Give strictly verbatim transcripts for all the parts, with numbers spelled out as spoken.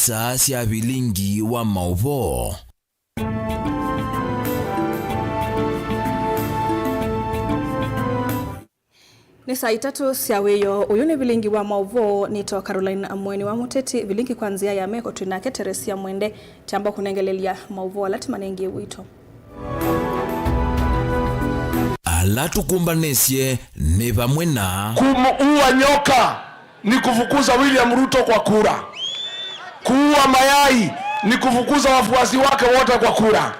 Saa sya vilingi wa maũvoo. Nĩ saa itatũ sya wĩoo. Ũyũ nĩ vilingi wa maũvoo. Nĩtawa Caroline Mweni wa Mũteti. Vilingi kwa nzĩa ya meko twĩ nake Teresia Mwende. Kyamba kũnengelelya maũvoo ala tũmanengie wito. Ala tũkũmbanĩsye nĩ vamwe na. Kumuua nyoka ni kufukuza William Ruto kwa kura. Kuua mayai ni kufukuza wafuasi wake wote kwa kura.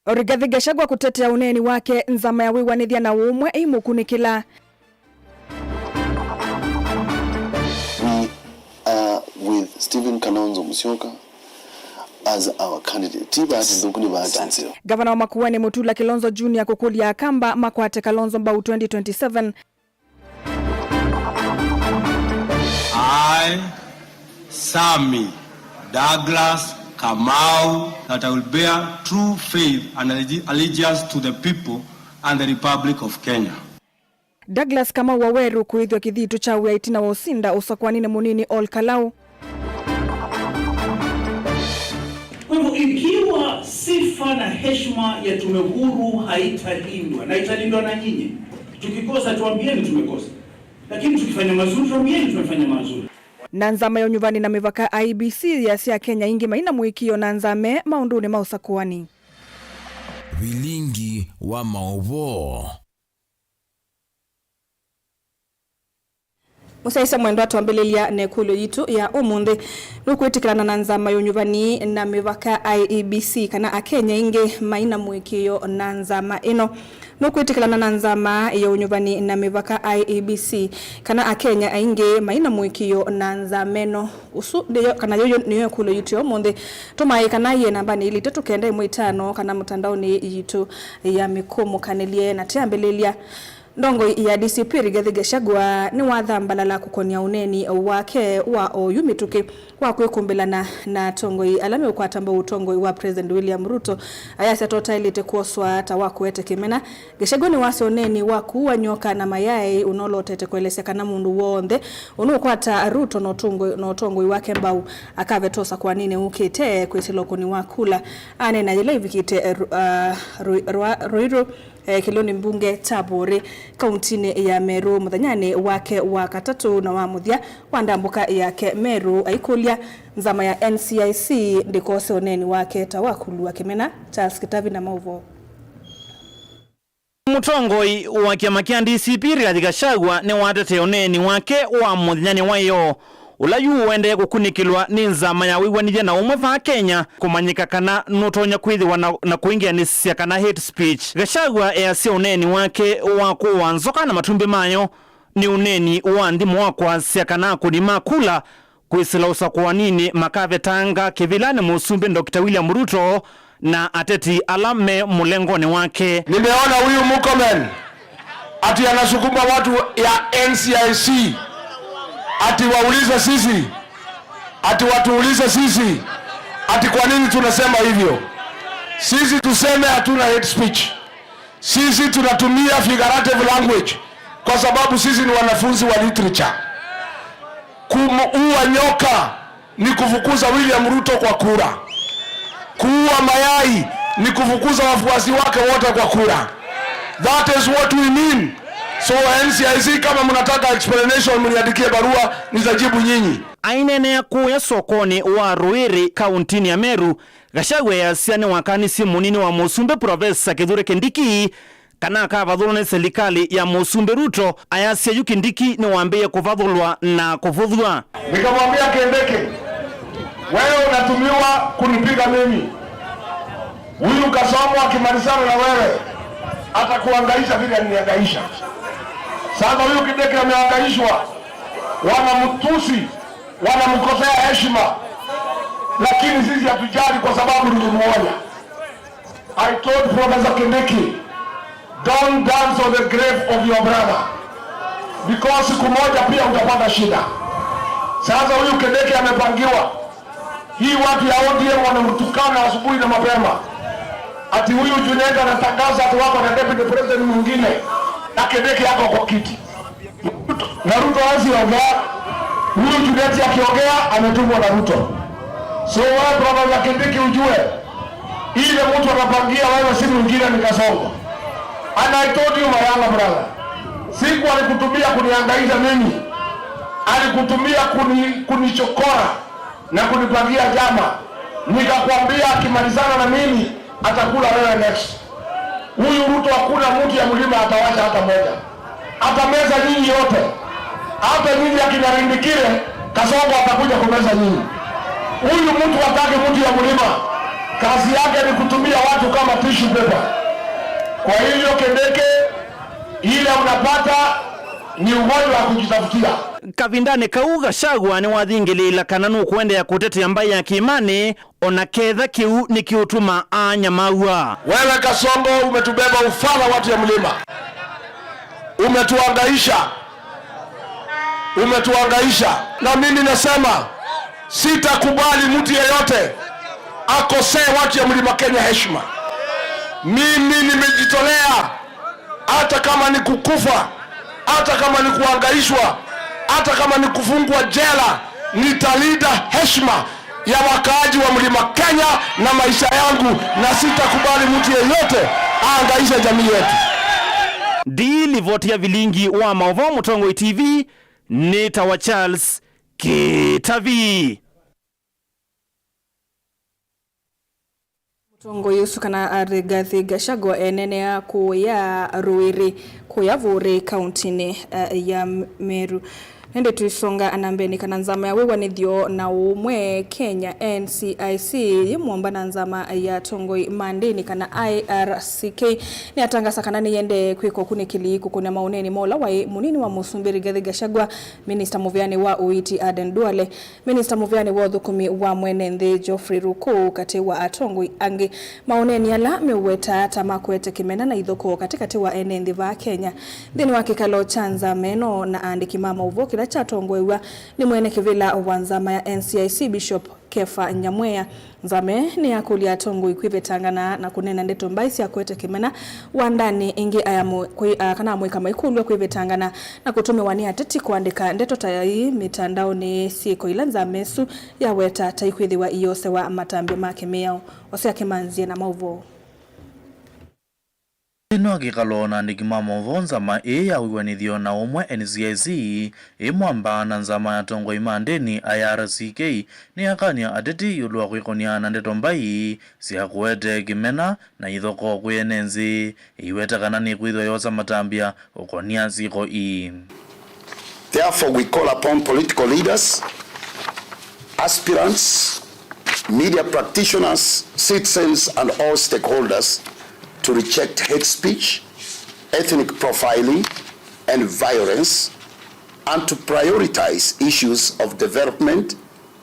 Rigathi Gachagua kũtetea ũneeni wake, nzama ya wĩw'anĩthya na ũmwe ĩimũkunĩkĩla. We are with Stephen Kalonzo Musyoka as our candidate. Ti bahati nthũku, nĩ bahati nzeo. Gavana wa Makueni Mutula Kilonzo Junior kũkũlya Akamba makwate Kalonzo mbau twenty twenty-seven. I, Sammy Douglas Kamau, that I will bear true faith and allegi-, allegiance to the people and the Republic of Kenya. Douglas Kamau Waweru kũĩthw'a kĩthitũ kya wĩa ĩtina wa ũsinda ũsakũaninĩ mũnini Ol Kalou. Kwa hivyo, ikiwa sifa na heshima ya Tume Huru haitalindwa, na italindwa na nyinyi, tukikosa tuambieni tumekosa, lakini tukifanya mazuri tuambieni tumefanya mazuri. Na nzama ya ũnyuvani na mĩvaka I E B C yasya Akenya aingĩ maina mũĩkĩĩo na nzama maũndũnĩ ma ũsakũani. Vilingi wa maũvoo. Mũsyaĩĩsya mwendwa, twambĩlĩlya na ĩkũlyo yitũ ya ũmũnthĩ. Nũkwĩtĩkĩlana na nzama ya ũnyuvani na mĩvaka I E B C kana Akenya aingĩ maina mũĩkĩĩo na nzama ĩno? Nũkwĩtĩkĩlana na nzama ya ũnyuvani na mĩvaka I E B C kana Akenya aingĩ maina mũĩkĩĩo na nzama ĩno? Ũsu nĩyo, kana yũyũ nĩyo ĩkũlyo yitũ ya ũmũnthĩ. Tũmaĩe kana yĩ nambanĩ ilĩ itatũ kenda ĩmwe itano kana mũtandaonĩ yitũ ya mĩkũmũkanĩlye. Na twambĩlĩlya, ndongoi ya D C P Rigathi Gachagua nĩwathambalala kũkonia ũneeni wake wa oyu mĩtũkĩ wa kwĩkũmbĩlana na atongoi ala meũkwata mbau ũtongoi wa President William Ruto. Ayasya tũtaĩlĩte kwoswa ta wa kũete kĩmena. Gachagua nĩwasya ũneeni wa kũua nyoka na mayaĩ ũnolotete kũelesya kana mũndũ w'onthe ũnũkwata Ruto na ũtongoi, na ũtongoi wake mbau akaveta ũsakũaninĩ ũkĩte kwĩsĩla ũkũni wa kula. Aneena yĩla ĩvikĩte, eh, Ru-, ah, Ru-, Rwa-, Ruiru, eh, kĩlĩonĩ mbunge kya Buri, kauntinĩ ya Meru, mũthenyanĩ wake wa katatũ na wa mũthya wa ndambũka yake Meru, aikũlya nzama ya N C I C ndĩkose ũneeni wake ta wa kũlua kĩmena. Charles Kĩtavi na maũvoo. Mũtongoi wa kĩama kya D C P Rigathi Gachagua nĩwatetea ũneeni wake wa mũthenyanĩ wa ĩyoo, ũla yu ũendee kũkunĩkĩlwa nĩ nzama ya wĩw'anĩthya na ũmwe vaa Kenya kũmanyĩka kana nũtonya kwĩthĩwa na, na kũingĩanĩsya kana hate speech. Gachagua easya ũneeni wake wa kũũa nzoka na matumbĩ mayo nĩ ũneeni wa nthimo wa kwasya kana akũni ma kula kwĩsĩla ũsakũaninĩ makavetanga kĩvĩlanĩ Mũsumbĩ Doctor William Ruto na ateti ala me mũlengonĩ wake. Nimeona huyu Murkomen ati anasukuma watu ya N C I C ati waulize sisi, ati watuulize sisi ati kwa nini tunasema hivyo. Sisi tuseme hatuna hate speech. Sisi tunatumia figurative language kwa sababu sisi ni wanafunzi wa literature. Kumuua nyoka ni kufukuza William Ruto kwa kura. Kuua mayai ni kufukuza wafuasi wake wote kwa kura. That is what we mean. So N C I C, kama mnataka explanation, mniandikie barua, nitajibu nyinyi. Aineenea kũya sokonĩ wa Ruiri, kauntinĩ ya Meru, Gachagua easya nĩwakanisye mũnini wa mũsumbĩ Profesa Kithure Kindiki kana akavathũlwa nĩ silikalĩ ya Mũsumbĩ Ruto, ayasya yu Kindiki nĩwambĩĩe kũvathũlwa na kũvũthw'a. Nikamwambia Kindiki, wewe unatumiwa kunipiga mimi. Huyu Kasomo akimalizana na wewe, atakuhangaisha vile alinihangaisha. Sasa huyu Kindiki amehangaishwa, wanamtusi, wanamkosea heshima, lakini sisi hatujali kwa sababu tulimuonya. I told Professor Kindiki, don't dance on the grave of your brother, because siku moja pia utapata shida. Sasa huyu Kindiki amepangiwa. Hii watu ya O D M wanamtukana asubuhi na mapema. Ati huyu Junet anatangaza ati wako na deputy president mwingine, na Kindiki yako kwa kiti. Na Ruto hawezi ongea. Huyu Junet akiongea, ametumwa na Ruto. So wewe brother Kindiki, ujue ile mtu anapangia wewe si mwingine ni Kasongo. And I told you, my younger brother, siku alikutumia kunihangaisha mimi, alikutumia kuni, kunichokora na kunipangia njama. Nikakwambia akimalizana na mimi atakula wewe next. Huyu Ruto hakuna mtu ya mlima atawacha hata moja. Atameza nyinyi yote. Hata nyinyi akina Rindikire, Kasongo atakuja kumeza nyinyi. Huyu mtu hataki mtu ya mlima. Kazi yake ni kutumia watu kama tissue paper. Kwa hivyo Kindiki, ile unapata ni ugonjwa wa kujitafutia. Kavindanĩ kau, Gachagua nĩwathingĩlĩĩla kana nũkũendeea kũtetea mbaĩ ya Kĩĩmanĩ, o na ketha kĩu nĩkĩũtuma anyamaaw'a. Wewe Kasongo, umetubeba ufala, watu ya mlima. Umetuhangaisha. Umetuhangaisha. Na mimi nasema, sitakubali mtu yeyote akosee watu ya Mlima Kenya heshima. Mimi nimejitolea, hata kama ni kukufa, hata kama ni kuhangaishwa, hata kama ni kufungwa jela, nitalinda heshima ya wakaaji wa Mlima Kenya na maisha yangu, na sitakubali mtu yeyote aangaishe jamii yetu. Ndi livoti ya vilingi wa maũvoo Mũtongoi T V, nĩtawa Charles Kĩtavi. Mũtongoi ũsu kana Rigathi Gachagua eneenea kũya Rũĩrĩ, kũya Vũrĩ, kauntinĩ, eh, ya Meru. Ĩndĩ tũisonga na mbee nĩ kana nzama ya wĩw'anĩthyo na ũmwe Kenya, N C I C, yĩmwomba na nzama ya atongoi ma ndĩni kana I R C K nĩyatangasa kana nĩyendee kwĩka ũkunĩkĩli kũkũna maũneeni ma ũla waĩ mũnini wa mũsumbĩ Rigathi Gachagua, minista mũvĩanĩ wa ũiiti Aden Duale, minista mũvĩanĩ wa ũthũkũmi wa mwene nthĩ Geoffrey Ruku, katĩ wa atongoi angĩ. Maũneeni ala meũweta ta ma kũete kĩmena na ithokoo katĩkatĩ wa ene nthĩ vaa Kenya. Nthĩnĩ wa kĩkalo kya nzama ĩno na aandĩki ma maũvoo kĩla kyatongoew'a nĩ mwene kĩvĩla wa nzama ya N C I C, Bishop Kefa Nyamweya, nzama ĩĩ nĩyakũlya atongoi kwĩvetangana na kũneena ndeto mbaĩ sya kũete kĩmena. Wandanĩ ĩngĩ aya mo-, kwĩ-, a, kana amũika maikũlw'a kwĩvetangana na kũtũmĩwa nĩ ateti kũandĩka ndeto ta ii mĩtandaonĩ, syĩko ila nzama ĩsu yaweta ta ikwĩthĩwa iosewa matambya ma kĩmĩao. Osea Kĩmanzie na maũvoo. Nthĩnĩ wa kĩkalo na andĩki ma maũvoo, nzama ĩĩ ya wĩw'anĩthyo na ũmwe, N C I C, ĩmwamba na nzama ya atongoi ma ndĩni, I R C K, nĩyakany'a ateti ĩũlũ wa kwĩkony'a na ndeto mbaĩ sya kũete kĩmena na ithokoo kwĩ ene nthĩ, ĩiweta kana nĩkwĩthĩwa yosa matambya ũkonia syĩko ii. Therefore, we call upon political leaders, aspirants, media practitioners, citizens, and all stakeholders to reject hate speech, ethnic profiling, and violence, and to prioritize issues of development,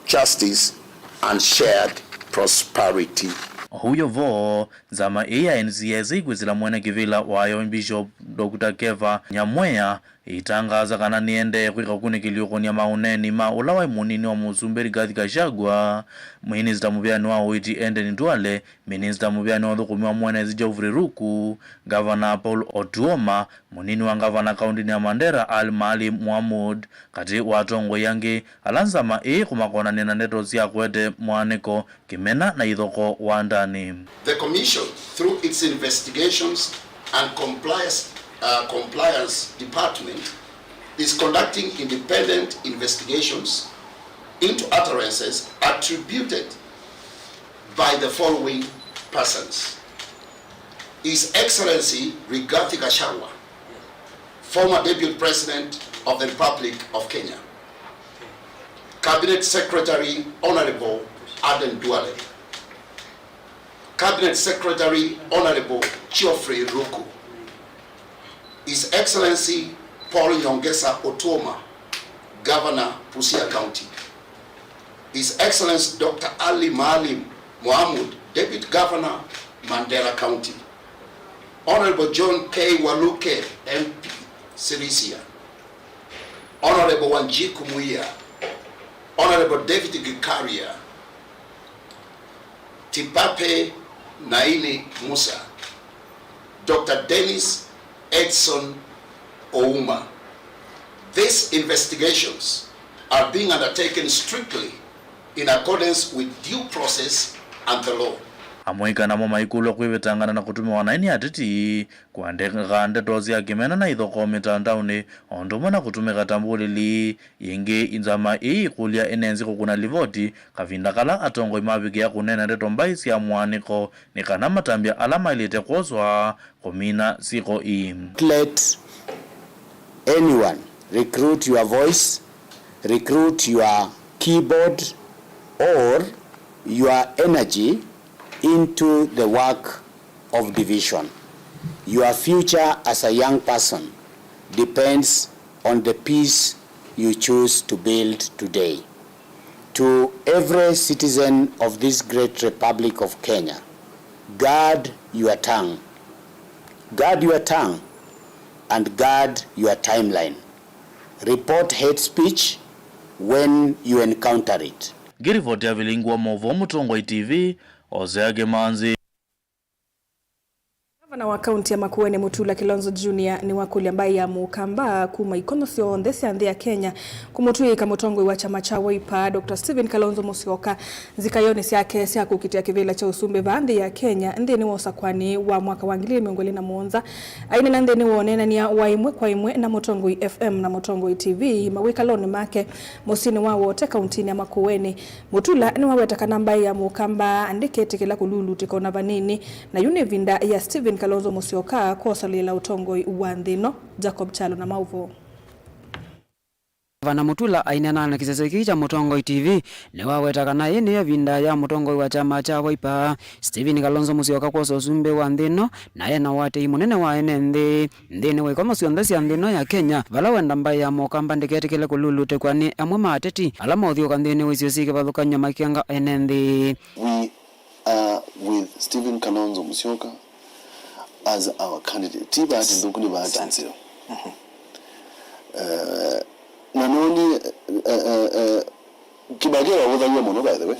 justice, and shared prosperity. Ũu yo vo, nzama ĩĩ ya N C I C kwĩsĩla mwene kĩvĩla wayo Bishop Doctor Kefa Nyamweya ĩitangaasa kana nĩendee kwĩka ũkunĩkĩli ũkonia maũneeni ma ũla waĩ mũnini wa mũsumbĩ Rigathi Gachagua, minista mũvĩanĩ wa ũiiti Aden Duale, minista mũvĩanĩ wa ũthũkũmi wa mwene nthĩ Geoffrey Ruku, ngavana Paul Otuoma, mũnini wa ngavana kaũntĩnĩ ya Mandera Ali Maalim Mohamud, katĩ wa atongoi angĩ ala nzama ĩĩ kũmakonanĩa na ndeto sya kũete mwanĩko, kĩmena na ithokoo wandanĩ. The Commission, through its investigations and compliance, uh, compliance department, is conducting independent investigations into utterances attributed by the following persons: His Excellency Rigathi Gachagua, former Deputy President of the Republic of Kenya, Cabinet Secretary Honorable Aden Duale, Cabinet Secretary Honorable Geoffrey Ruku, His Excellency Paul Nyongesa Otuoma, Governor, Busia County, His Excellency Doctor Ali Maalim Mohamud, Deputy Governor, Mandera County, Honorable John K Waluke, M P, Sirisia, Honorable Wanjiku Muia, Honorable David Gikaria, Tipape Naini Musa, Doctor Dennis Edson Ouma. These investigations are being undertaken strictly in accordance with due process and the law. Amũika namo maikũlw'a kwĩvetangana na kũtũmĩwa naĩ nĩ ateti kũandĩka ndeto sya kĩmena na ithokoo mĩtandaonĩ, o ũndũ ũmwe na kũtũmĩka ta mbũlĩli. Ĩngĩ, nzama ĩĩ ĩkũlya ene nthĩ kũkũna livoti kavinda kala atongoi mavikĩa kũneena ndeto mbaĩ sya mũaanĩko nĩ kana matambya ala maĩlĩte kwoswa kũmina syĩko ii. Let anyone recruit your voice, recruit your keyboard or your energy into the work of division. Your future as a young person depends on the peace you choose to build today. To every citizen of this great Republic of Kenya, guard your tongue. Guard your tongue and guard your timeline. Report hate speech when you encounter it. Ngĩrivoti ya Vilingi wa Maũvoo Mũtongoi T V, Hosea Kĩmanzi. Gavana wa kaunti ya Makueni Mutula Kilonzo Junior nĩwakũlya mbaĩ ya Mũkamba kuma ikonyo syonthe sya nthĩ ya Kenya kũmũtw'ĩĩka mũtongoi wa kyama kya Wiper, Doctor Stephen Kalonzo Musyoka, nzikayonĩ syake sya kũkitĩa kĩvĩla kya ũsumbĩ vaa nthĩ ya Kenya nthĩnĩ wa ũsakũani wa mwaka wa ngili ili mĩongo ĩlĩ na mũonza. Aineena nthĩnĩ wa ũneenany'a wa ĩmwe kwa ĩmwe na Mũtongoi F M na Mũtongoi T V mawĩkalonĩ make mũsyĩnĩ wa Wote, kauntinĩ ya Makueni, Mutula nĩwaweta kana mbaĩ ya Mũkamba ndĩketĩkĩla kũlulutĩka ona vanini, na yu nĩ ĩvinda ya Stephen Kalonzo Musyoka kwosalĩla ũtongoi wa nthĩ ĩno. Jacob Kyalo na maũvoo. Gavana Mutula aineena na kĩsese kĩu kya Mũtongoi T V, nĩwaweta kana ĩĩ nĩyo ĩvinda ya mũtongoi wa kyama kya Wiper, Stephen Kalonzo Musyoka kwosa ũsumbĩ wa nthĩ ĩno, na ena ũatĩĩi mũnene wa ene nthĩ nthĩnĩ wa ikonyo syonthe sya nthĩ ĩno ya Kenya, vala wenda mbaĩ ya Mũkamba ndĩketĩkĩle kũlulutĩkw'a nĩ amwe ma ateti ala maũthyũũka nthĩnĩ wa isio syĩ kĩvathũkany'o makenga ene nthĩ. We are with Stephen Kalonzo Musyoka as our candidate. Ti bahati nthũku, nĩ bahati nzeo. Eh, na noni, eh, eh, eh, Kibaki wavũthaw'a mũno, by the way.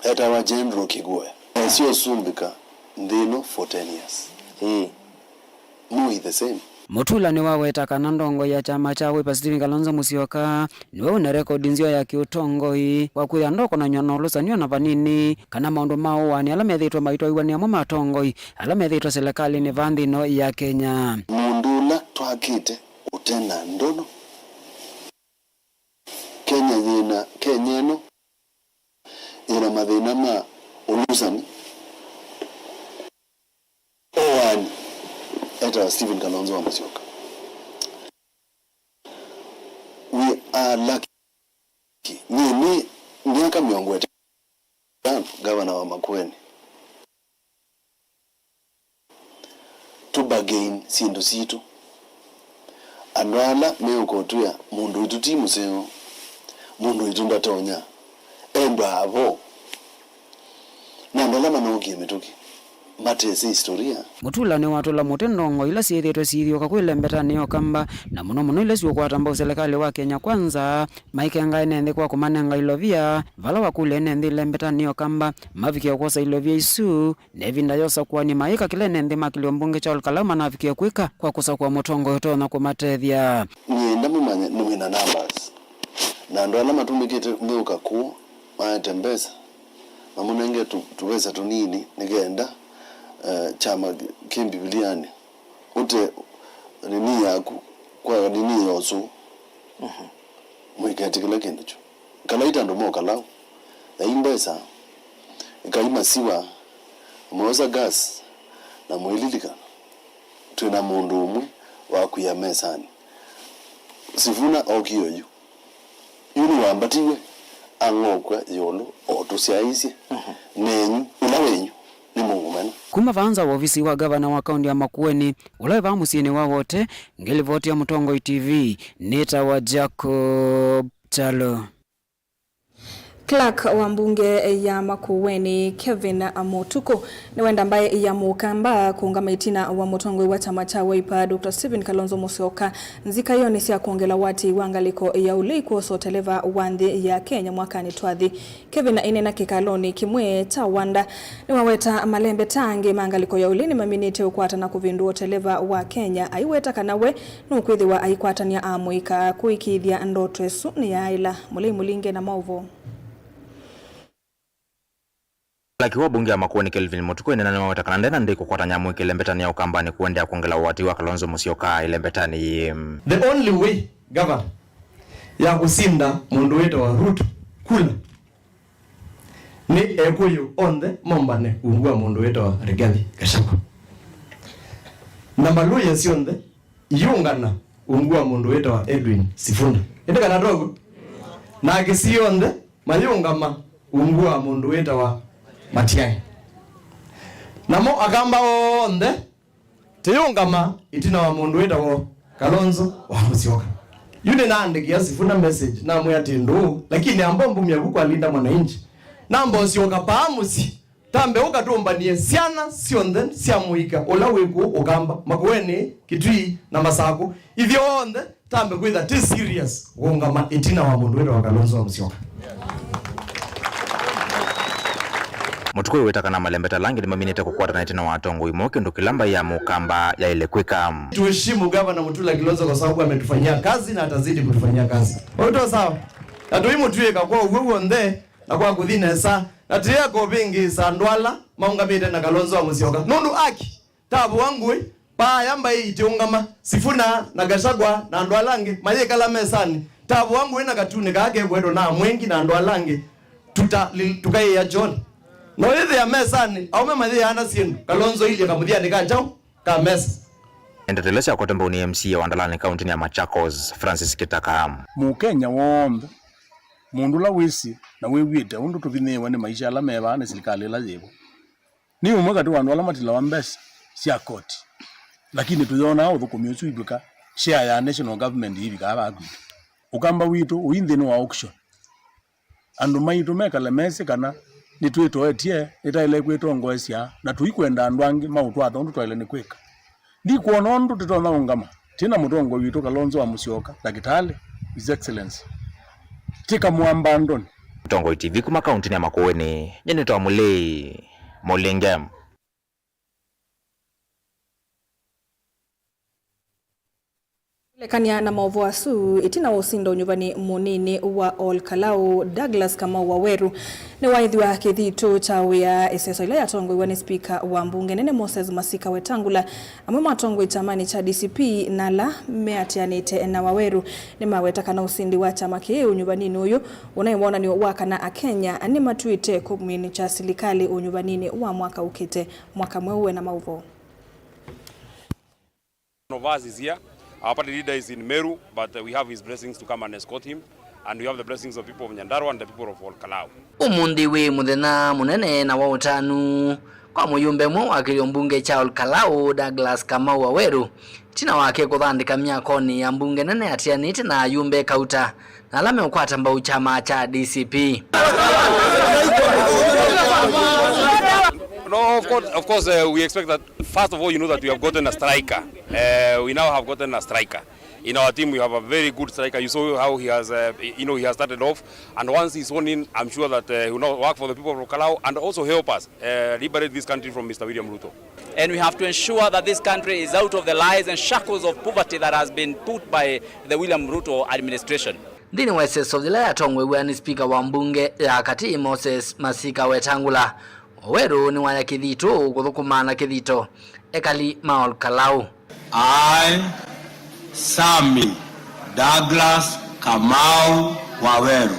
Etawa General Kĩguoya. Esĩ ũsumbĩka nthĩ ĩno for ten years. Ĩĩ. Moi the same. Mutula nĩwaweta kana ndongoi ya kyama kya Wiper Stephen Kalonzo Musyoka nĩwe ũna rekodi nzeo ya kĩũtongoi wa kwĩya ndokonany'wa na ũlũsani ona vanini, kana maũndũ ma ũaani ala methĩĩtwe maitwaiwa nĩ amwe ma atongoi ala methĩĩtwe selekalĩnĩ vaa nthĩ ĩno ya Kenya. Mũndũ ũla twakĩte ũte na ndono. Kenya yĩna, Kenya ĩno yĩna mathĩna ma ũlũsani, ũaani, etawa Stephen Kalonzo wa Musyoka. We are lucky. Nyie nĩ myaka mĩongo ĩtano, gavana wa Makueni. Tũ bargain syĩndũ sitũ. Andũ ala meũka ũtwĩa mũndũ witũ ti mũseo, mũndũ witũ ndatonya, endwaa vo. Na andũ ala manookie mĩtũkĩ matesĩ historia. Mutula nĩwatũla mũtĩ ndongoi ila syĩthĩĩtwe siithyũũka kwĩ lembetanĩ ya Ũkamba, na mũno mũno ila siũkwata mbau selekalĩ wa Kenya Kwanza, maikenga ene nthĩ kwa kũmanenga ilovia, vala wakũlya ene nthĩ lembetanĩ ya Ũkamba mavikĩe kwosa ilovia isu. Na ĩvinda ya ũsakũani, mayĩka kĩla ene nthĩ ma kĩlio mbunge kya Ol Kalou manavikie kwĩka kwa kũsakũa mũtongoi ũtonya kũmatethya. Nĩenda mũmanye nĩ wĩna numbers. Na andũ ala matũmĩkĩte meũka kũũ maete mbesa, mamũnenge tũ-, tũvesa tũnini nĩ kenda, eh, kyama kĩ Mbivilianĩ ũte nini yaku kwa nini ya ũsũũ. Mũiketĩkĩle kĩndũ kyu. Kalaita andũ ma Ol Kalou, yai mbesa, ĩkai masiwa, mũosa gas, na mũililikana, twĩ na mũndũ ũmwe wa kwia mesanĩ. Sifuna okie oyu. Yu nĩwambatiwe ang'okw'a ĩũlũ o tũsyaĩĩsye. Nenyu, ũla wenyu, nĩ mũmũmena. Kuma vaa nza wa ovisi wa gavana wa kaunti ya Makueni, ũla wĩ vaa mũsyĩnĩ wa Wote, ngĩlivoti ya Mũtongoi T V, nĩtawa Jacob Kyalo. Clerk wa mbunge ya Makueni, Kevin Mũtukũ, nĩwenda mbaĩ ya Mũkamba kũũngama ĩtina wa mũtongoi wa kyama kya Wiper, Doctor Stephen Kalonzo Musyoka, nzikayonĩ sya kwongela ũatĩĩi wa ngalĩko ya ũlei kwosa ũteleva wa nthĩ ya Kenya mwakanĩ twathi. Kevin aineena kĩkalonĩ kĩmwe kya Wanda, nĩwaweta malembeta angĩ ma ngalĩko ya ũlei nĩmaminĩte ũkwata na kũvĩndũa ũteleva wa Kenya, aiweta kana we nũkwĩthĩwa aikwatany'a amũika kũĩkĩĩthya ndoto ĩsu nĩyaaĩla. Mũlei Mũlinge na maũvoo. Akiwa mbunge ya Makueni Kelvin Mutuku ĩnena nĩwaweta kana ndena ndĩ kũkwatany'a mwĩkĩle mbetanĩ ya Ũkambanĩ kũendeea kwongela ũwati wa Kalonzo Musyoka ĩlembetanĩ yĩĩ. The only way, Governor, ya kũsinda mũndũ wĩtawa Ruto kula nĩ Ekũyũ onthe mombane ungu wa mũndũ wĩtawa Rigathi Gachagua. Na mbaluya syonthe iũngana ungu wa mũndũ wĩtawa Edwin Sifuna. Ĩndĩ kana toguo? Na Akisii onthe mayũngama ungu wa mũndũ wĩtawa Matiang'i. Namo Akamba onthe tĩyũngama ĩtina wa mũndũ wĩtawa Kalonzo wa Musyoka. Yu nĩnaandĩkĩa Sifuna message, namwĩa atĩ ndũũ, lakini amba mbumya vu kwa Linda Mwananchi. Namba ũsyoka paa mũsyĩ, tambe ũkatũmbanie syana syonthe sya mũika ũla wĩ kũũ Ũkamba, Makueni, Kitui na Masakũ. Ithyonthe tambe kwĩtha tĩ serious kũũngama ĩtina wa mũndũ wĩtawa Kalonzo wa Musyoka. Mũtuku wĩweta kana malembeta ala angĩ nĩmaminĩte kũkwatana ĩtina wa atongoi moo kĩndũ kĩla mbaĩ ya Mũkamba yaĩle kwĩka. Tuheshimu Gavana Mutula Kilonzo kwa sababu ametufanyia kazi na atazidi kutufanyia kazi. Ũito sawa? Na tũimũtw'ĩka kwa ũw'o w'onthe na kwa kũthi nesa. Na tĩya kũvĩngĩĩsa andũ ala maũngamĩte na Kalonzo wa Musyoka. Nũndũ aki tavũa ngũĩ, paaya mbaĩ itiũngama, Sifuna na Gachagua na andũ ala angĩ mayĩkala mesanĩ, tavũa ngũĩ na katunĩ kaa kekũetwa na Amwengi na andũ ala angĩ tuta-, li-, tũkaĩĩa John. No yĩthĩa mesanĩ, aũme mayĩaana syĩndũ, Kalonzo ilye kamũthyanĩ ka kyaũ? Ka mesa. Ndeto ila syakwete mbau nĩ M C A wa Ndalani kauntinĩ ya Machakos, Francis Kitaka. Mũkenya w'onthe, mũndũ ũla wĩsĩ na wĩw'ĩte ũndũ tũvinyĩĩwe nĩ maisha ala me vaa nĩ silikalĩ ĩla yĩvo. Nĩ ũmwe katĩ wa andũ ala matilawa mbesa sya koti, lakini tũyonaa ũthũkũmi ũsu itw'ĩka share ya national government yĩvikaa vaa kwitũ. Ũkamba witũ ũi nthĩnĩ wa auction. Andũ maitũ mekale mesĩ kana nĩtwĩtoetye, nĩtaĩle kwĩtongoesya, na tũikwenda andũ angĩ maũtwatha ũndũ twaĩle nĩ kwĩka. Ndikwona ũndũ tũtonya ũngama twĩ na mũtongoi witũ Kalonzo wa Musyoka, Ndakĩtalĩ, His Excellency. Tĩka mwambandoni. Tongoi T V kuma kauntinĩ ya Makueni, nyie nĩtawa Mũlei Mũlinge. Kũlekany'a na maũvoo asu, ĩtina wa ũsinda ũnyuvani mũnini wa Ol Kalou, Douglas Kamau Waweru nĩwaĩthw'a kĩthitũ kya wĩa ĩseso ĩla yatongoiw'a nĩ spika wa mbunge nene Moses Masika Wetangula. Amwe ma atongoi kyamanĩ kya D C P na ala meatĩanĩte na Waweru nĩmaweta kana ũsindi wa kyama kĩĩ ũnyuvaninĩ ũyũ ũnaĩ wonany'o wa kana Akenya nĩmatuĩte kũminĩkya silikalĩ ũnyuvaninĩ wa mwaka ũkĩte. Mwaka mweũ wĩ na maũvoo. One of us is here. Our party leader is in Meru, but, uh, we have his blessings to come and escort him. And we have the blessings of people of Nyandarua and the people of Ol Kalou. Ũmũnthĩ wĩ mũthenya mũnene na wa ũtanu kwa mũyumbe ũmwe wa kĩlio mbunge kya Ol Kalou, Douglas Kamau Waweru, ĩtina wake kũthandĩka myakonĩ ya mbunge nene atianĩte na ayumbe kauta na ala meũkwata mbau kyama kya D C P. No, of course, of course, uh, we expect that, first of all, you know that we have gotten a striker. Uh, we now have gotten a striker. In our team, we have a very good striker. You saw how he has, uh, you know, he has started off. And once he's sworn in, I'm sure that, uh, he will now work for the people of Ol Kalou and also help us, uh, liberate this country from Mister William Ruto. And we have to ensure that this country is out of the lies and shackles of poverty that has been put by the William Ruto administration. Nthĩnĩ wa ĩseso yĩla yatongoew'a nĩ spika wa mbunge ya katĩ Moses Masika Wetangula, Waweru nĩwaya kĩthitũ kũthũkũma na kĩthito ekali ma Ol Kalou. I, Sami Douglas Kamau Waweru,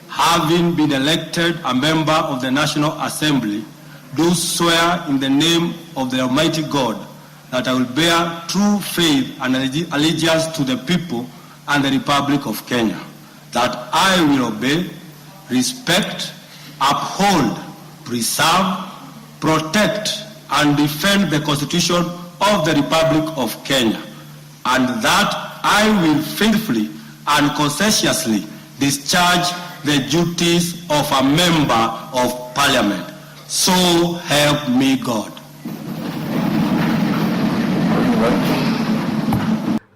having been elected a member of the National Assembly, do swear in the name of the Almighty God that I will bear true faith and allegi-, allegiance to the people and the Republic of Kenya, that I will obey, respect, uphold, preserve, protect, and defend the Constitution of the Republic of Kenya, and that I will faithfully and conscientiously discharge the duties of a member of parliament. So help me God.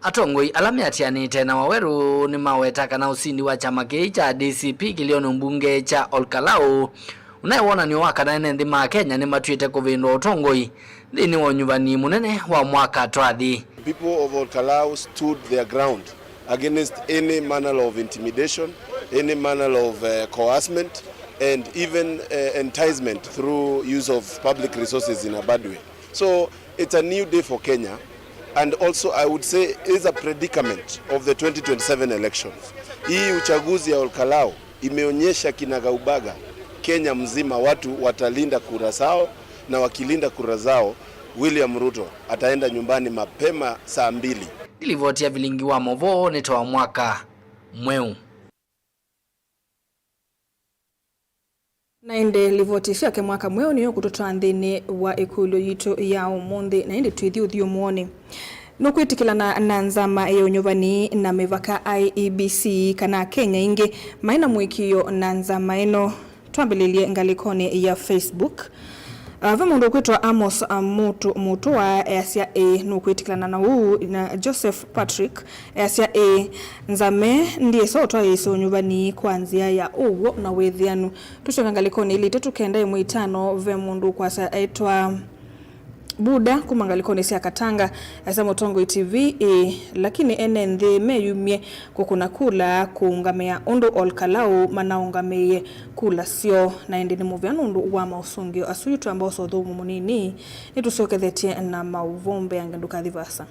Atongoi ala meatĩanĩte na Waweru nĩmaweta kana ũsindi wa kyama kĩĩ kya D C P kĩlĩonĩ mbunge kya Ol Kalou ũnaĩ wonany'o wa kana ene nthĩ ma Kenya nĩmatuĩte kũvĩndũa ũtongoi nthĩnĩ wa ũnyuvani mũnene wa mwaka twathi. People of Ol Kalou stood their ground against any manner of intimidation, any manner of, uh, coercement, and even uh, enticement through use of public resources in a bad way. So it's a new day for Kenya, and also I would say is a predicament of the twenty twenty-seven elections. Hii uchaguzi ya Olkalau imeonyesha kinagaubaga Kenya mzima watu watalinda kura zao, na wakilinda kura zao, William Ruto ataenda nyumbani mapema saa mbili. Livoti ya vilingi wa movoo nĩ ta wa mwaka mweũ. Na ĩndĩ livoti syake mwaka mweũ nĩyo kũtũtwaa nthĩnĩ wa ĩkũlyo yitũ ya ũmũnthĩ, na ĩndĩ twĩthi ũthyũmũonĩ. Nũkwĩtĩkĩlana na nzama ya ũnyuvani na mĩvaka I E B C kana Akenya aingĩ maĩ na mũĩkĩĩo na nzama ĩno? Twambĩlĩlye ngalĩkonĩ ya Facebook. Ah, ve mũndũ ũkwĩtwa Amos, ah, Mũtũ, Mũtũa easya ĩĩ, nũkwĩtĩkĩlana na ũu, na Joseph Patrick easya ĩĩ, nzame ndĩsa ũtwaĩĩsya ũnyuvani kwa nzĩa ya ũw'o na wĩthĩanu. Tũsyoka ngalĩkonĩ ilĩ itatũ kenda ĩmwe itano, ve mũndũ ũkwasya aĩtwa Buda kuma ngalĩkonĩ sya Katanga, esa Mũtongoi T V, ĩĩ, lakini ene nthĩ meyumye kũkũna kula kũũngamĩa ũndũ Ol Kalou manaũngamĩie kula syoo, na ĩndĩ nĩ mũvea nũndũ wa maũsũngĩo asu. Yu twamba ũsa ũthũmũ mũnini, nĩtũsyokethetye na maũvoo mbeange, ndũkathi vaasa.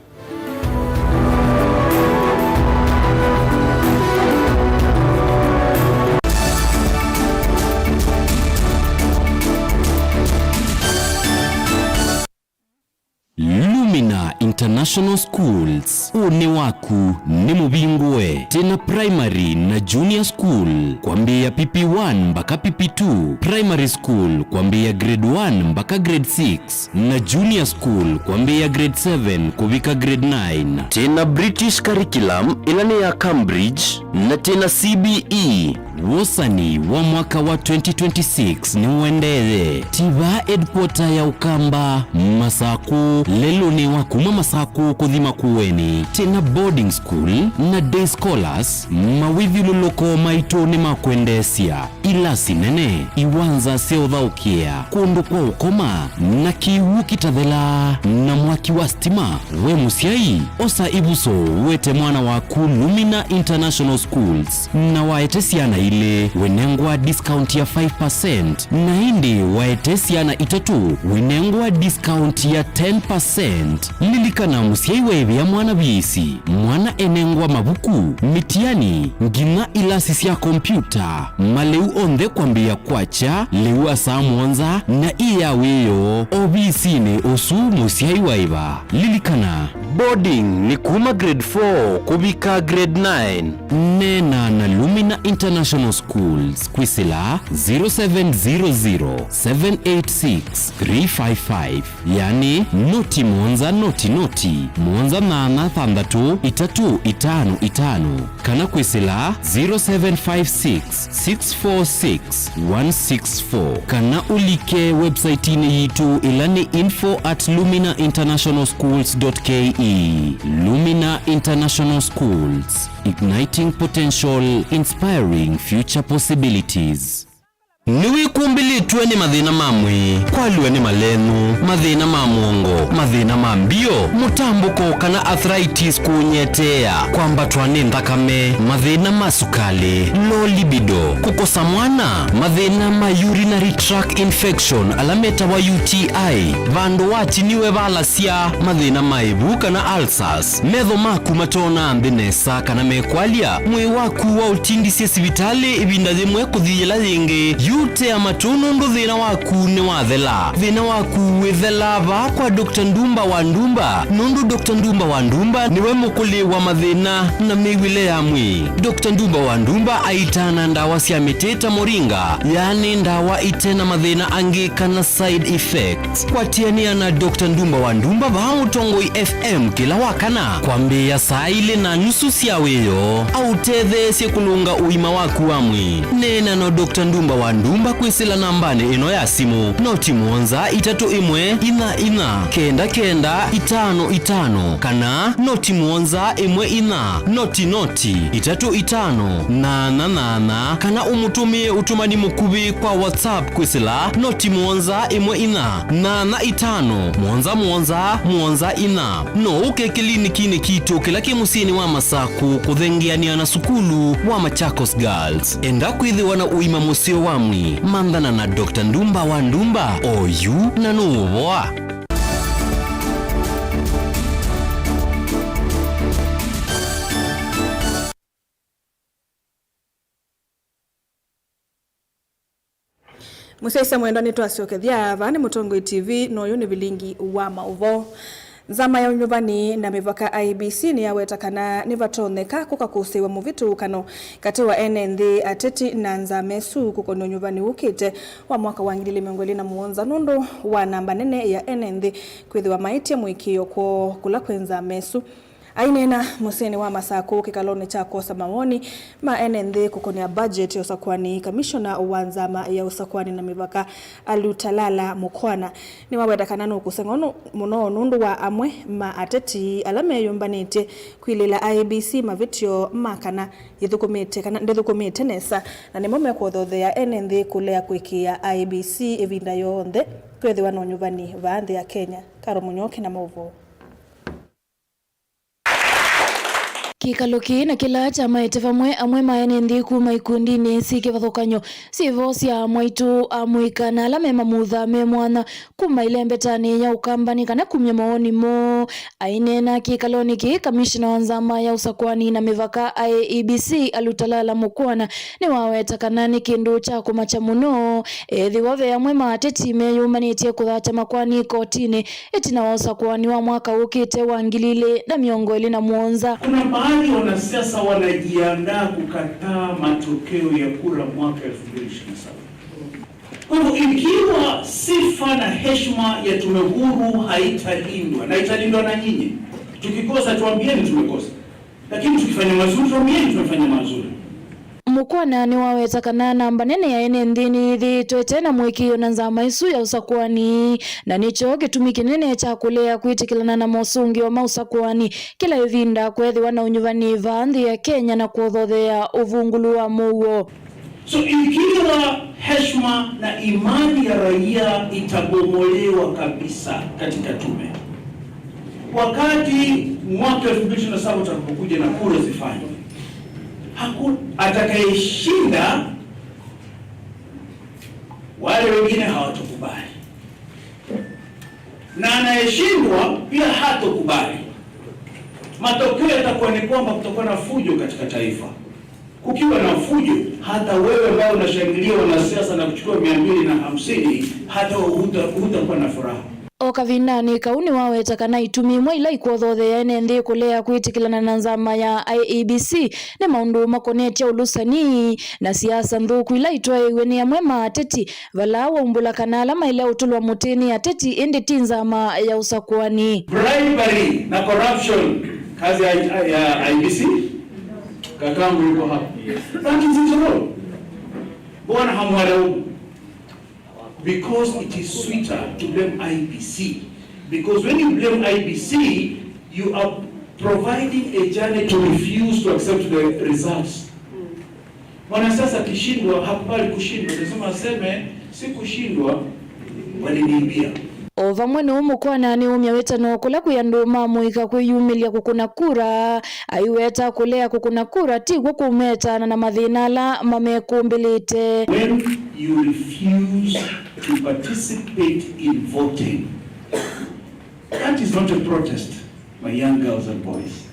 Lumina International Schools, ũnĩ waku nĩ mũvingũe. Twĩna primary na junior school kwambĩĩa P P one mpaka P P two, primary school kwambĩĩa grade one mpaka grade six, na junior school kwambĩĩa grade seven kũvika grade nine. Twĩna British curriculum ĩla nĩ ya Cambridge, na twĩna C B E. Wosani wa mwaka wa twenty twenty-six nĩũendeeye. Tiva headquarter ya Ũkamba, Masakũ, lelũnĩ wa kuma Masakũ kũthi Makueni. Twĩna boarding school na day scholars, mawĩthyũlũlũko maitũ nĩ ma kwendeesya. Ilasi nene, iwanza sya ũthaũkĩa, kũndũ kwa ũkoma, na kĩw'ũ kĩtathelaa, na mwaki wa stima. We mũsyai, osa ĩvuso, wĩte mwana waku Lumina International Schools, na waete syana ilĩ, wĩnengwa discount ya five percent, na ĩndĩ waete syana itatũ, wĩnengwa discount ya ten percent. Lilikana, mũsyai waĩvĩa mwana viisi, mwana enengwa mavuku, mĩtiani, nginya ilasi sya kompyuta, malĩu onthe kwambĩĩa kwakya lĩu asaa mũonza, na ĩ ya wĩoo ovisinĩ ũsu mũsyai waĩva. Lilikana, boarding nĩ kuma grade four kũvika grade nine. Neena na Lumina International Schools kwĩsĩla zero seven zero zero, seven eight six, three five five. Yani, noti mũonza noti noti, mũonza nyanya thanthatũ itatũ itano itano, kana kwĩsĩla zero seven five six, six four six, one six four, kana ũlike website-inĩ yitũ ĩla nĩ info at lumina international schools dot K E. Lumina International Schools, igniting potential, inspiring future possibilities. Nĩwĩkumbĩlĩtw'e nĩ mathĩna ma mwĩĩ, kwalw'a nĩ malenũ, mathĩna ma mũongo, mathĩna ma mbio, mũtambũko kana arthritis kũũnyeteea, kwambatwa nĩ nthakame, mathĩna ma sukalĩ, low libido, kũkosa mwana, mathĩna ma urinary tract infection ala metawa U T I, vandũ watiniwe valasya, mathĩna ma ĩvu kana ulcers, metho maku matonaa nthĩ nesa kana mekwalya, mwĩĩ waku waũtindisye sivitalĩ ĩvinda yĩmwe kũthi yĩla yĩngĩ, yu tea matũ nũndũ thĩna waku nĩwathela. Thĩna waku wĩthelaa vaa kwa Doctor Ndumba wa Ndumba, nũndũ Doctor Ndumba wa Ndumba nĩwe mũkũlĩ wa mathĩna na mĩw'ĩle ya mwĩĩ. Doctor Ndumba wa Ndumba aitaa na ndawa sya mĩtĩ ta moringa, yaani ndawa ite na mathĩna angĩ kana side effects. Kwatĩanĩa na Doctor Ndumba wa Ndumba vaa Mũtongoi F M kĩla wa kana kwambĩĩa saa ilĩ na nusu sya wĩoo, aũtetheesye kũlũnga ũima waku wa mwĩĩ. Neena na Doctor Ndumba wa Ndumba kwĩsĩla nambanĩ ĩno ya simũ, noti mũonza itatũ ĩmwe inya inya kenda kenda itano itano, kana noti mũonza ĩmwe inya noti noti itatũ itano nyanya nyanya, kana ũmũtũmĩe ũtũmani mũkuvĩ kwa WhatsApp kwĩsĩla noti mũonza ĩmwe inya nyanya itano mũonza mũonza mũonza inya. No ũke kĩlinikinĩ kitũ kĩla kĩ mũsyĩnĩ wa Masakũ kũthengeanĩa na sukulu wa Machakos Girls. Enda kwĩthĩwa na ũima mũseo wa Manthana na Doctor Ndumba wa Ndumba, oyu na nũũvoa. Mũsyaĩĩsya mwendwa, nĩtwasyokethya. Vaa nĩ Mũtongoi T V, na ũyũ nĩ vilingi wa maũvoo. Nzama ya ũnyuvani na mĩvaka, I E B C, nĩyaweta kana nĩvatonyeka kũka kũsĩĩwa mũvĩtũkano katĩ wa ene nthĩ, ateti na nzama ĩsu kũkonĩ ũnyuvani wũkĩte wa mwaka wa ngili ili mĩongo ĩlĩ na mũonza, nũndũ wa namba nene ya ene nthĩ kwĩthĩwa maĩtye mũĩkĩĩo kwoo kũla kwĩ nzama ĩsu. Aineena mũsyĩnĩ wa Masakũ kĩkalonĩ kya kwosa mawoni ma ene nthĩ kũkonĩa budget ya ũsakũani, kamishona wa nzama ya ũsakũani na mĩvaka, Alutalala Mukwana, nĩwaweta kana nũkũseng'wa nũ-, mũno nũndũ wa amwe ma ateti ala meyũmbanĩtye kwilĩĩla I E B C mavĩtyo ma kana yĩthũkũmĩte kana ndĩthũkũmĩte nesa, na nĩmo mekũthothea ene nthĩ kũlea kũĩkĩĩa I E B C ĩvinda yonthe kwĩthĩwa na ũnyuvani vaa nthĩ ya Kenya. Karo Mũnyoki na maũvoo. Kĩkalo kĩĩ na kĩla kyamaete vamwe amwe ma ene nthĩ kuma ikundinĩ syĩ kĩvathũkany'o syĩ vo sya mwaitũ, amũika na ala me mamutha me mwanya kuma ĩlembetanĩ ya Ũkambanĩ kana kumya mawoni moo. Aineena kĩkalonĩ kĩĩ, kamishina wa nzama ya ũsakũani na mĩvaka, I E B C, Alutalala Mukwana, nĩwaweta kana nĩ kĩndũ kya kũmakya mũno ethĩwa ve amwe ma ateti meyũmbanĩtye kũthatya makoani kotinĩ ĩtina wa ũsakũani wa mwaka ũkĩte wa ngili ili na mĩongo ĩlĩ na mũonza. Kuna baadhi ya wanasiasa wanajiandaa kukataa matokeo ya kura mwaka elfu mbili ishirini na saba. Kwa hivyo, ikiwa sifa na heshima ya tume huru haitalindwa, na italindwa na nyinyi, tukikosa tuambieni tumekosa, lakini tukifanya mazuri tuambieni tumefanya mazuri. Mukwana nĩwaweta kana namba nene ya ene nthĩ nĩyĩthĩĩtwe ĩte na mũĩkĩĩo na nzama ĩsu ya ũsakũani, na nĩkyo kĩtumi kĩnene kya kũlea kwĩtĩkĩlana na mosũngĩo ma ũsakũani kĩla ĩvinda kwethĩwa na ũnyuvani vaa nthĩ ya Kenya na kũthothea ũvungũlu wa mũuo. So, ikiwa heshima na imani ya raia itabomolewa kabisa katika tume, wakati mwaka elfu mbili ishirini na saba utakapokuja na kura zifanywe, haku-, atakayeshinda, wale wengine hawatokubali, na anayeshindwa pia hatokubali. Matokeo yatakuwa ni kwamba kutakuwa na fujo katika taifa. Kukiwa na fujo, hata wewe ambaye unashangilia wanasiasa na kuchukua mia mbili na hamsini, hata huta-, hutakuwa na furaha. O kavindanĩ kau nĩwaweta kana itumi imwe ila ikwothothea ene nthĩ kũlea kwĩtĩkĩlana na nzama ya I E B C nĩ maũndũ makonetye ũlũsani na siasa nthũku ila itwaĩiw'e nĩ amwe ma ateti, vala waumbũla kana ala maĩle ũtũlwa mũtĩ nĩ ateti, ĩndĩ ti nzama ya ũsakũani. Bribery na corruption, kazi ya, ya I E B C. Kakangu yuko hapa. That is it all. Mbona hamwalaumu? Because it is sweeter to blame I E B C. Because when you blame I E B C, you are providing a journey to refuse to accept the results. Mwanasiasa akishindwa, hakubali kushindwa, lazima aseme, "Sikushindwa, waliniibia." O vamwe nũũ Mukwana nĩumya wĩtano kũla kwĩ andũ ma mũika kwĩyumĩlya kũkũna kura, aiweta kũlea kũkũna kura ti kw'o kũmetaana na mathĩna ala mamekũmbĩlĩte. When you refuse to participate in voting, that is not a protest, my young girls and boys.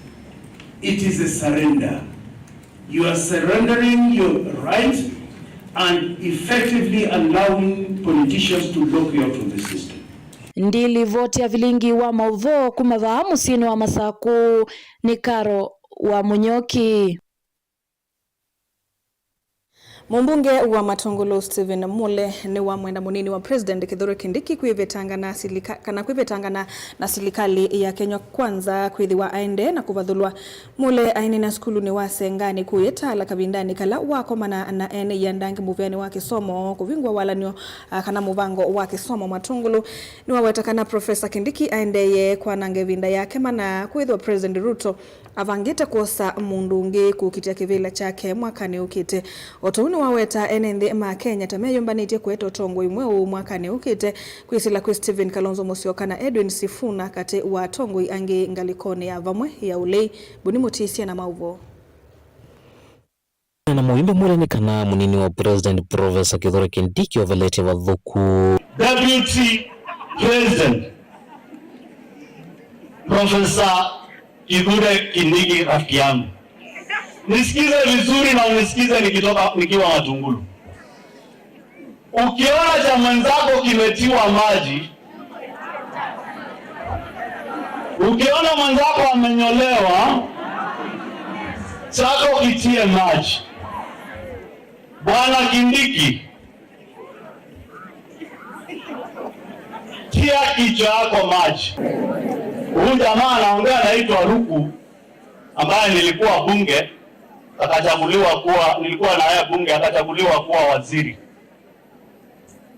It is a surrender. You are surrendering your right and effectively allowing politicians to lock you out of the system. Ndi livoti ya vilingi wa maũvoo kuma vaa mũsyĩnĩ wa Masakũ nĩ Karo wa Mũnyoki. Mũmbunge wa Matũngũlũ Stephen Mule nĩwamwenda mũnini wa President Kithure Kindiki kwĩvetangana silika-, kana kwĩvetangana na silikalĩ ya Kenya Kwanza kwĩthĩwa aendee na kũvathũlwa. Mule aineena sukulunĩ wa Senga nĩ kũyĩtala kavindanĩ kala wakomana na ene ianda angĩ mũvĩanĩ wa kĩsomo kũvingũa walan'yo, a, kana mũvango wa kĩsomo Matũngũlũ. Nĩwaweta kana Professor Kindiki aendeeye kwananga ĩvinda yake mana kwĩthĩwa President Ruto avangĩte kwosa mũndũ ũngĩ kũkitĩa kĩvĩla kyake mwakanĩ ũkĩte. O ta ũu nĩwaweta ene nthĩ ma Kenya ta meyũmbanĩtye kũete ũtongoi mweũ mwakanĩ ũkĩte, kwĩsĩla kwĩ Stephen Kalonzo Musyoka na Edwin Sifuna katĩ wa atongoi angĩ ngalĩkonĩ ya vamwe ya ũlei. Boni Mũtĩsya na maũvoo. Na mũimbe mũle nĩ kana mũnini wa President Professor Kithure Kindiki oveletye vathũku. Deputy President Professor Kithure Kindiki, rafiki yangu, nisikize vizuri na unisikize nikitoka, nikiwa Matungulu. Ukiona cha mwenzako kimetiwa maji, ukiona mwenzako amenyolewa, chako kitie maji. Bwana Kindiki, tia kichwa yako maji. Huyu jamaa anaongea anaitwa Ruku, ambaye nilikuwa bunge, akachaguliwa kuwa, nilikuwa na yeye bunge, akachaguliwa kuwa waziri.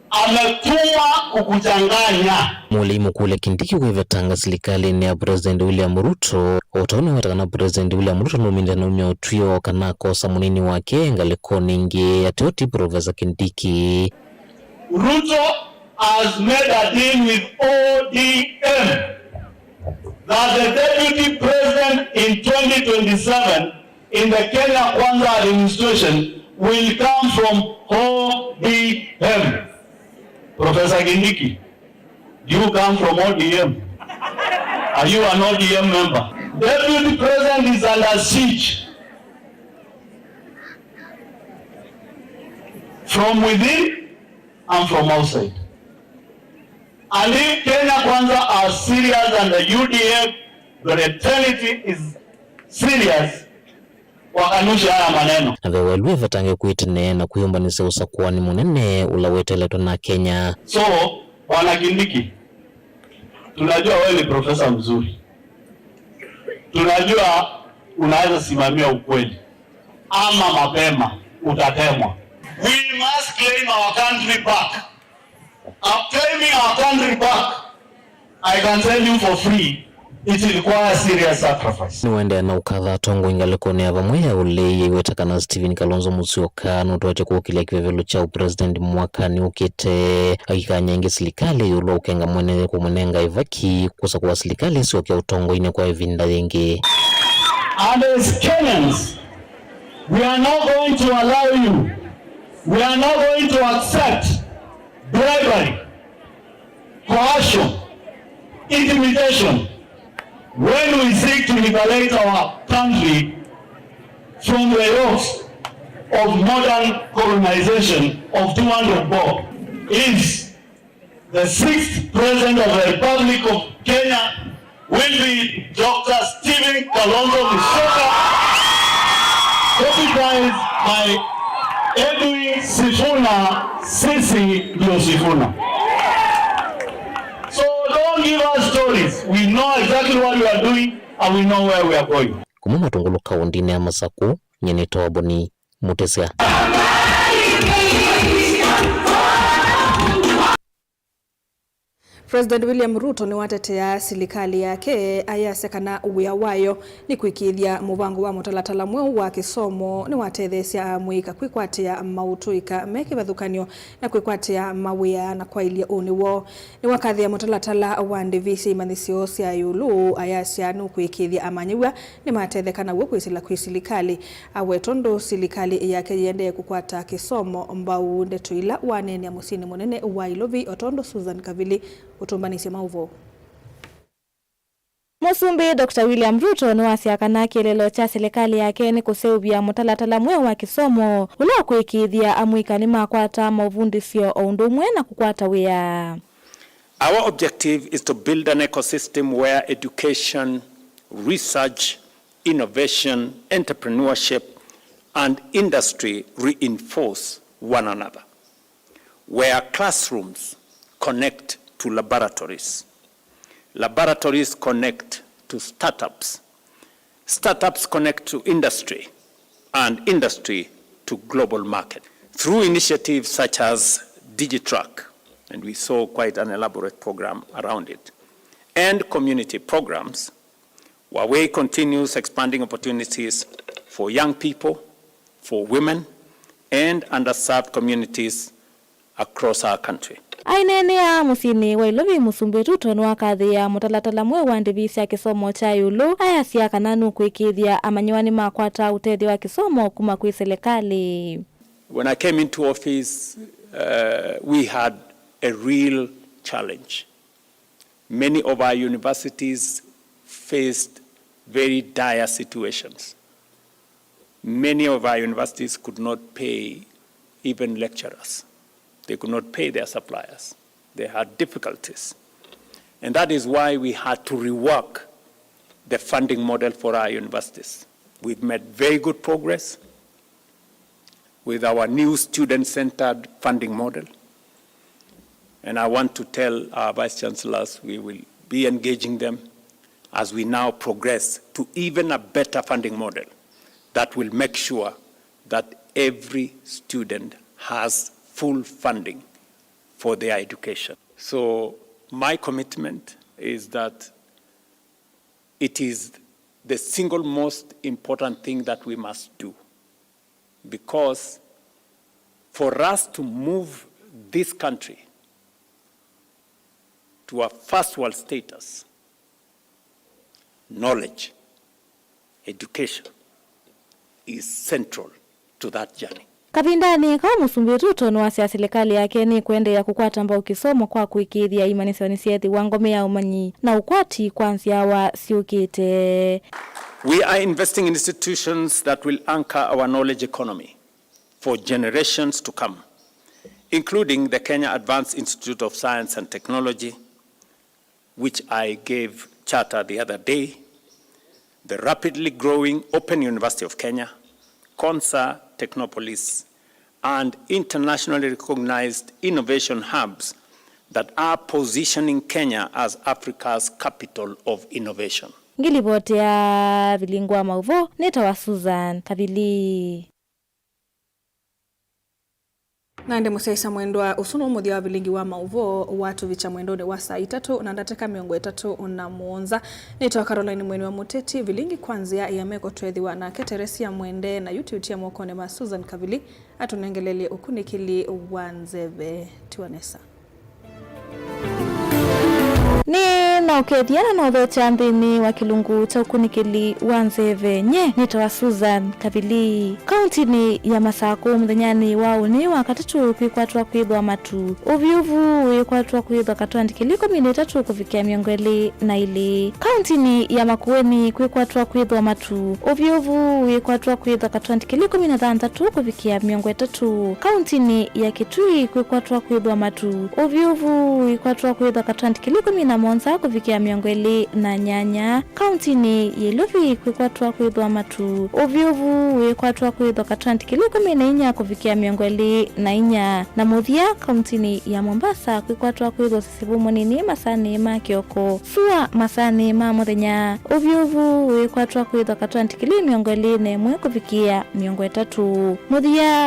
Ametumwa kukuchanganya. Mũlei mũkũlya Kindiki kwĩvetanga silikalĩnĩ ya President William Ruto, o ta ũu nĩweta kana President William Ruto nũmĩte naumya ũtw'ĩo kana akosa mũnini wake ngalĩkonĩ ĩngĩ, ateo ti Professor Kindiki. Ruto has made a deal with O D M that the deputy president in twenty twenty-seven in the Kenya Kwanza administration will come from O D M. Professor Kindiki, do you come from O D M? Are you an O D M member? Deputy President is under siege from within and from outside. And if Kenya Kwanza are serious and the U D F, the fraternity is serious, wakanushe haya maneno. Na ve welu evetange kwĩtene na kwĩyũmbanĩsya ũsakũani mũnene ũla weteletwe na Kenya. So, Bwana Kindiki, tunajua wewe ni profesa mzuri. Tunajua unaweza simamia ukweli. Ama mapema utatemwa. We must claim our country back. Of claiming our country back, I can tell you for free, it requires serious sacrifice. Nĩwaendeea na ũkatha atongoi ngalĩkonĩ ya vamwe ya ũlei, aiweta kana Stephen Kalonzo Musyoka nũtwaĩte kũkĩlya kĩvevelo kya ũpresident mwakanĩ ũkĩte, aikany'a ĩngĩ silikalĩ ĩũlũ wa ũkenga mwene kũmũnenga ĩvaki kũsakũa silikalĩ ĩsyoke ũtongoinĩ kwa ĩvinda yĩngĩ. And as Kenyans, we are not going to allow you, we are not going to accept bribery, coercion, intimidation, when we seek to liberate our country from the yokes of modern colonization of two hundred bob. Is the sixth President of the Republic of Kenya will be Doctor Stephen Kalonzo Musyoka, deputized by Edwin Sifuna, sisi ndio Sifuna. So don't give us stories. We know exactly what we are doing and we know where we are going. Kuma Matungulu kaũndĩnĩ ya Masakũ, nyie nĩ Toboni Mutisya. President William Ruto nĩwatetea silikalĩ yake, ayasya kana wĩa wayo nĩ kũĩkĩĩthya mũvango wa mũtalatala mweũ wa kĩsomo nĩwatetheesya amũika kwĩkwatĩa maũtũĩka me kĩvathũkany'o na kwĩkwatĩa mawĩa na kwaĩlya ũnĩ woo. Nĩwakathĩa mũtalatala wa ndĩvi sya imanyĩsyo sya ĩũlũ, ayasya nũkũĩkĩĩthya amanyĩw'a nĩmatetheka naw'o kwĩsĩla kwĩ silikalĩ. Aweta ũndũ silikalĩ yake yĩendee kũkwata kĩsomo mbau ndeto ila waneenea mũsyĩnĩ mũnene wa Ilovi, o ta ũndũ Susan Kavili ũtũmbanĩsye maũvoo. Mũsumbĩ Doctor William Ruto nĩwasya kana kĩeleelo kya silikalĩ yake nĩ kũseũvya mũtalatala mweũ wa kĩsomo ũla ũkũĩkĩĩthya amũika nĩmakwata maũvundĩsyo o ũndũ ũmwe na kũkwata wĩa. Our objective is to build an ecosystem where education, research, innovation, entrepreneurship, and industry reinforce one another, where classrooms connect to laboratories, laboratories connect to startups, startups connect to industry, and industry to global market. Through initiatives such as DigiTruck, and we saw quite an elaborate program around it, and community programs, Huawei continues expanding opportunities for young people, for women, and underserved communities across our country. Aineenea mũsyĩnĩ wa Ilovi, Mũsumbĩ Ruto nĩwakathĩĩa mũtalatala mweũ wa ndĩvi sya kĩsomo kya ĩũlũ, ayasya kana nũkwĩkĩĩthya amanyĩw'a nĩmakwata ũtethyo wa kĩsomo kuma kwĩ selekalĩ. When I came into office, uh, we had a real challenge. Many of our universities faced very dire situations. Many of our universities could not pay even lecturers. They could not pay their suppliers. They had difficulties. And that is why we had to rework the funding model for our universities. We've made very good progress with our new student-centered funding model. And I want to tell our vice chancellors we will be engaging them as we now progress to even a better funding model that will make sure that every student has full funding for their education. So my commitment is that it is the single most important thing that we must do, because for us to move this country to a first world status, knowledge, education is central to that journey. Kavindanĩ kau, Mũsumbĩ Ruto nĩwasya silikalĩ yake nĩkũendeea kũkwata mbau kĩsomo kwa kũĩkĩĩthya imanyĩsyo nĩsyeethĩwa ngome ya ũmanyi na ũkwati kwa nzyawa syũkĩte. We are investing in institutions that will anchor our knowledge economy for generations to come, including the Kenya Advanced Institute of Science and Technology, which I gave charter the other day, the rapidly growing Open University of Kenya, Konza Technopolis, and internationally recognized innovation hubs that are positioning Kenya as Africa's capital of innovation. Ngilivoti ya Vilingi wa Mauvoo, nĩtawa Susan Kavili. Na ĩndĩ mũsyaĩĩsya mwendwa, ũsu nĩw'o mũthya wa Vilingi wa Mauvoo watũvikya mwendonĩ wa saa itatũ na ndatĩka mĩongo ĩtatũ na mũonza. Nĩtawa Caroline Mweni wa Mũteti. Vilingi kwa nzĩa ya meko tweethĩwa nake Teresia Mwende, na yu tũitia mokonĩ ma Susan Kavili atũnengelelye ũkunĩkĩli wa nzeve. Tiwa nesa. Nĩ na ũkethya na nothokya nthĩnĩ wa kĩlungu kya ũkunĩkĩli wa nzeve. Nye nĩtawa Susan Kavili. Kauntinĩ ya Masakũ mũthenyanĩ wa ũnĩ wa katatũ kwĩkwatwa kwĩthwa matu. Ũvyũvu wĩkwatwa kwĩthwa katwandĩ kĩlĩ ĩkũmi na itatũ kũvikĩa mĩongo ĩlĩ na ilĩ. Kauntinĩ ya Makueni kwĩkwatwa kwĩthwa matu. Ũvyũvu wĩkwatwa kwĩthwa katwandĩ kĩlĩ ĩkũmi na thanthatũ kũvikĩa mĩongo ĩtatũ. Kauntinĩ ya Kitui kwĩkwatwa kwĩthwa matu. Ũvyũvu wĩkwatwa kwĩthwa katwandĩ kĩlĩ ĩkũmi na mũonza kũvikĩa mĩongo ĩlĩ na nyanya. Kauntinĩ ya Ilovi kwĩkwatwa kwĩthwa matu. Ũvyũvu wĩkwatwa kwĩthwa katwandĩ kĩlĩ ĩkũmi na inya kũvikĩa mĩongo ĩlĩ na inya. Na mũthya, kauntinĩ ya Mombasa kwĩkwatwa kwĩthwa ũsisivu mũnini masaanĩ ma kĩoko, sua masaanĩ ma mũthenya. Ũvyũvu wĩkwatwa kwĩthwa katwandĩ kĩlĩ mĩongo ĩlĩ na ĩmwe kũvikĩa mĩongo ĩtatũ. Mũthya,